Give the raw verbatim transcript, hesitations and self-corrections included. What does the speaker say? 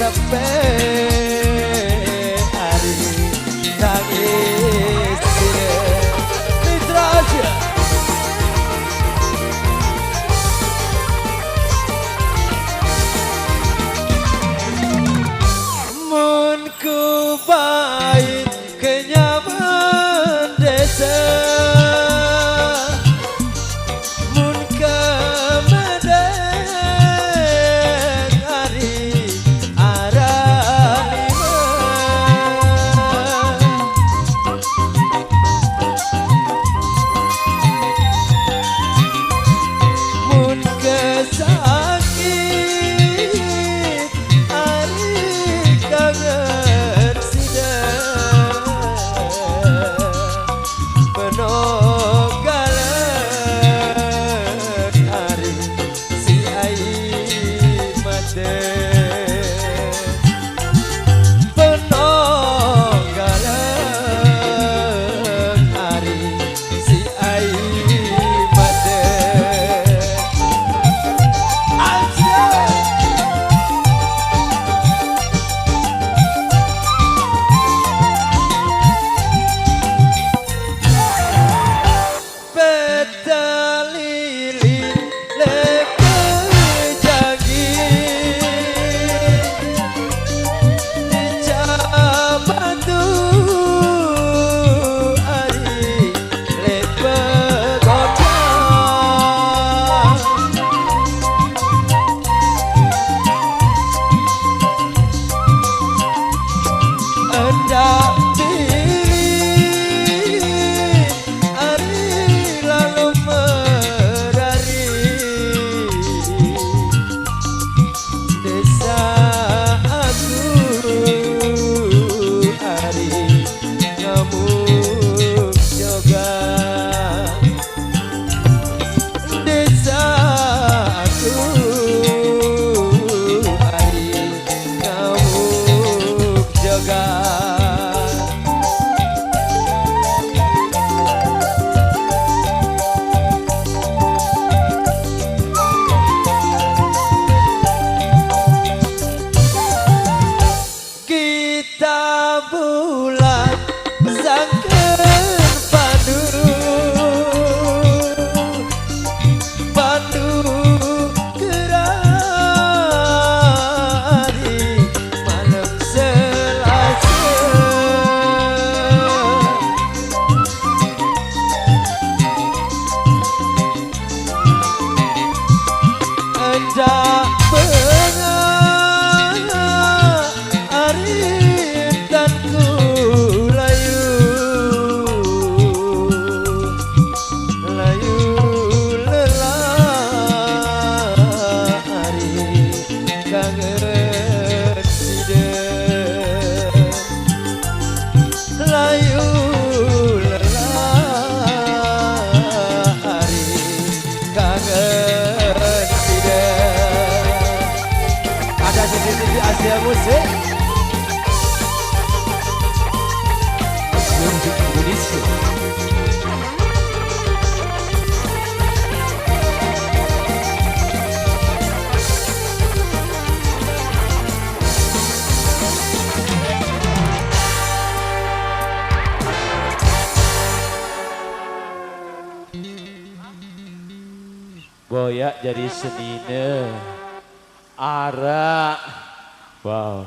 Pe ari tangis sire. Mitra aja. Mun ku bait kenyaman desa, mun kamedeng ari arah lima. Mun kesakit ari kangen sida, penogalan ari si ai mate. Penonggalan ari si ai mate. Aja. Peta lili lepe jagi dicabatu ari lepe godang. Endak pilih ari lalu merari desa aku ari ngamuk joga. Desa aku ari ngamuk joga. Kita bulan sangken pandu, pandu kerari malam Selasa. Endak bengak ari intanku layu, layu lelah ari kangen sida. Layu lelah ari kangen sida. Ada C C T V Asia Musik. Musik Indonesia. Boyak jadi senine. Arak. Wow.